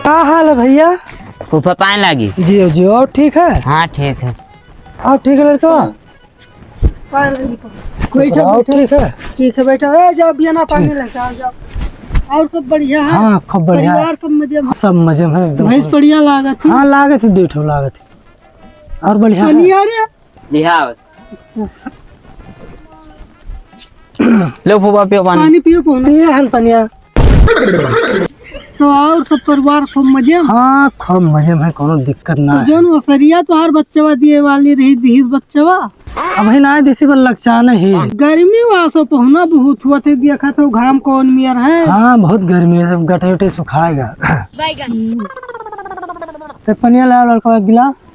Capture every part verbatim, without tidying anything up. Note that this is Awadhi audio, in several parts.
का हाल है भैया? फूफा पाए लागी। जियो, जियो, और ठीक है? हाँ, ठीक है। और ठीक है लड़का? पाए लागी। खुश बैठो, रहो, बैठो। ठीक है? ठीक है, बैठो। ए, जाओ, बिया ना पानी लेके आओ, जाओ। और सब बढ़िया है? हाँ, खूब बढ़िया है। परिवार सब मजे में? सब मजे में एकदम। भैंस बढ़िया लागत है? हाँ, लागत है, दो ठो लागत है। और बढ़िया है? पनिया रे? लिहावत। लो फूफा, पियो पानी। पानी पियो, कौन? पिए हन पनिया। तो और सब परिवार खूब मजे में? हाँ, खूब मजे में, कोनो दिक्कत ना तो है। जौन ओसरिया तोहार बच्चवा दिए वाली रही, दिहिस बच्चवा? अबही ना देसी बल लक्षण ही। गर्मी वासो पहुना बहुत हुआ थे, देखा तो घाम कौन मियर है। हाँ, बहुत गर्मी है, सब गटे उटे सुखाएगा। तो पनिया ला लड़का एक गिलास।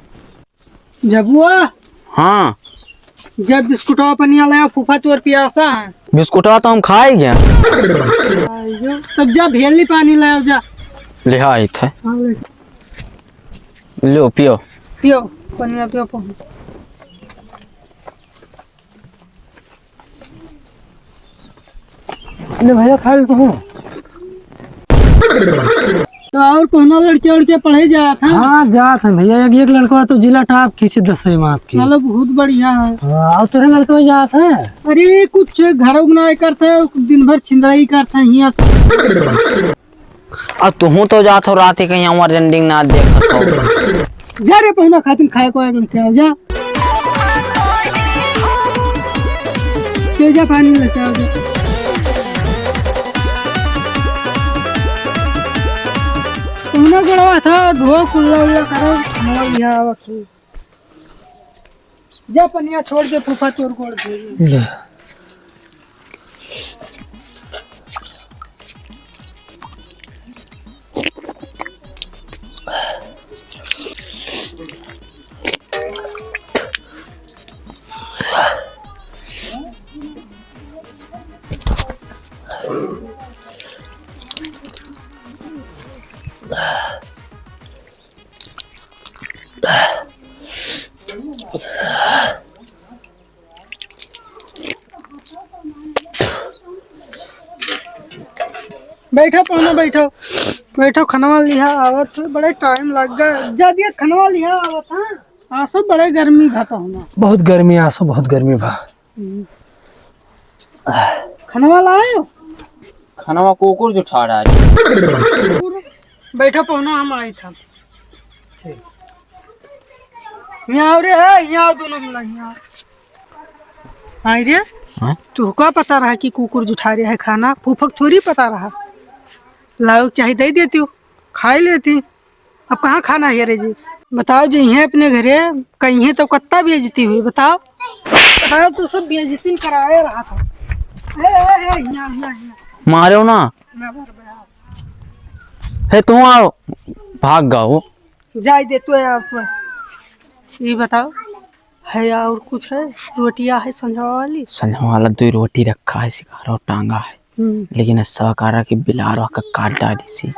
जबुआ। हाँ। जब बिस्कुटवा पनिया लाया, फूफा तोर पियासा है। बिस्कुटवा तो हम खाए गया। आइयो, तब जा भेली पानी लाया जा। ले आई थे। हाँ, ले। लो, पियो। पियो, पनिया पियो, पानी। ले भैया, खा ले तू। तो और कोनो लड़के उड़के पढ़े जात हैं? हाँ, जात हैं भैया। एक, एक लड़का तो जिला टॉप की से दसवीं में आपकी। चलो, बहुत बढ़िया है। हाँ, और तेरे लड़के जात हैं? अरे, कुछ घर उगना करते हैं, दिन भर छिंदराई करते हैं हियाँ से। अब तुहूँ तो जात हो रात ही कहीं हमार एंडिंग ना देखत हो। जा रे, पहुना खातिन खाए को आग लेके आओ, जा। चल जा, पानी लेके आओ, जा। पहुना गोड़वा था, धो कुल्ला उल्ला करो, हमारा यहाँ आवत हो। जा पनिया छोड़ दे, फूफा तोर गोड़ धोई। ले। बैठो पहुना, बैठो, बैठो, खनवा लिहा आवत हो, बड़े टाइम लग गए। जा दिया खनवा लिहा आवत, हाँ। आसो बड़े गर्मी भा पहुना। बहुत गर्मी आसो, बहुत गर्मी भा। हम्म। खनवा लाए हो? खनवा कुकुर जो ठाड़ा है। बैठो पहुना, हम आई था। ठीक। यहाँ आओ रे, ए, यहाँ आओ दोनों मिला, यहाँ आओ। आई रे, हाँ? तुहका पता रहा कि कुकुर जुठा रहा है खाना? फूफक थोड़ी पता रहा। लाओ चाहे दे देती हो, खाई लेती। अब कहाँ खाना है रे जी? बताओ जी, इहें अपने घरे कहीं तो कत्ता बेइज्जती हुई, बताओ। बताओ, तू सब बेइज्जती कराए रहा था। ए, ए, ए, यहाँ, यहाँ, यहाँ। मारो ना। ना मार बे, आओ। हे, तू आओ। भाग गओ। जाए दे, तू आओ, तू आओ। ये बताओ, है और कुछ है? रोटियां है संझवा वाली? संझवा वाला दो रोटी रखा है, सिंघारा और टांगा है। हम्म। लेकिन ऐसा करा कि बिलार वहाँ का काट डाली सी।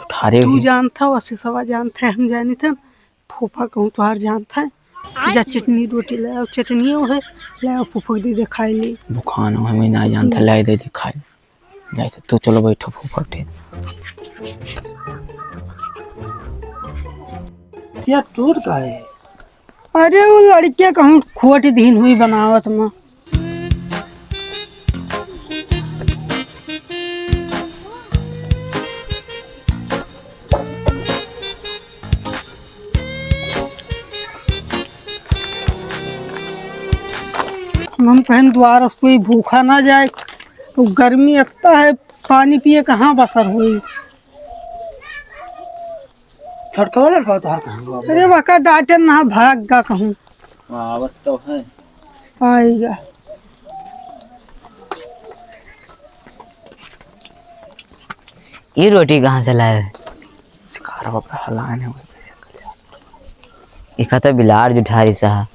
उठारे तू हुई। जानता हो, आशीषवा जानता है, हम जानी थे। फूफा कहूँ तुहार जानता है। जा चटनी रोटी ले आओ, चटनियो है, ले आओ फूफा के दे दे खाए ले। बुखान हो, हमें ना जानता, हम्म। ले दे दे खाए। जाए तो, तो चलो बैठो फूफा के। यार टूट का है? अरे वो लड़के कहूँ खोट दीन हुई बनावत में। हम कहन द्वार से कोई भूखा ना जाए, तो गर्मी इतना है, पानी पिए कहाँ बसर हुई। छोटका वाला लड़का तोहार कहाँ हुआ? अरे वका डांटे ना भाग गा कहूँ। आवत तो है। आएगा। ये रोटी कहाँ से लाए? शिकार हो गया, हलाने हुए पैसे। इका तो बिलार जुठारी सा।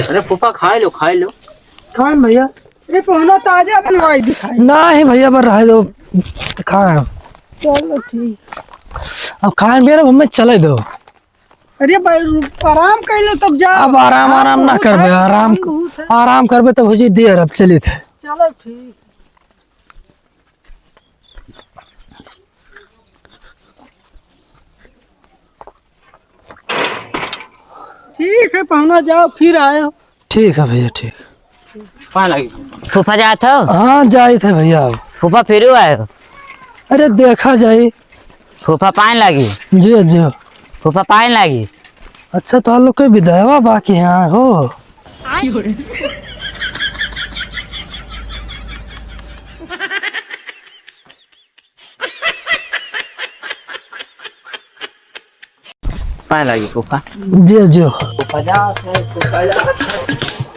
अरे फूफा, खाए लो, खाए लो। खाए भैया। अरे पहुना ताजा बनवाई दिखाई। ना ही भैया, पर रहे दो, खाए। चलो ठीक। अब खाए बेर अब हमें चले दो। अरे भाई, रु-, आराम कर लो तब जाओ। अब आराम, आराम ना बहुत करबे, है, आराम, काम बहुत है। आराम करबे तब हो जी देर, अब चलित है। चलो ठीक। ठीक है पहुना, जाओ फिर आयो। ठीक है भैया, ठीक। पाँय लागी। फूफा जात हो? हाँ, जाइत है भैया। फूफा फिर आयो? अरे देखा जाई। फूफा पाँय लागी। जी, जी। फूफा पाँय लागी। अच्छा, तो आप लोग के विदायवा बाकी यहाँ हो? पाँय लागी फूफा। जियो, जियो। फूफा जा, फूफा जा।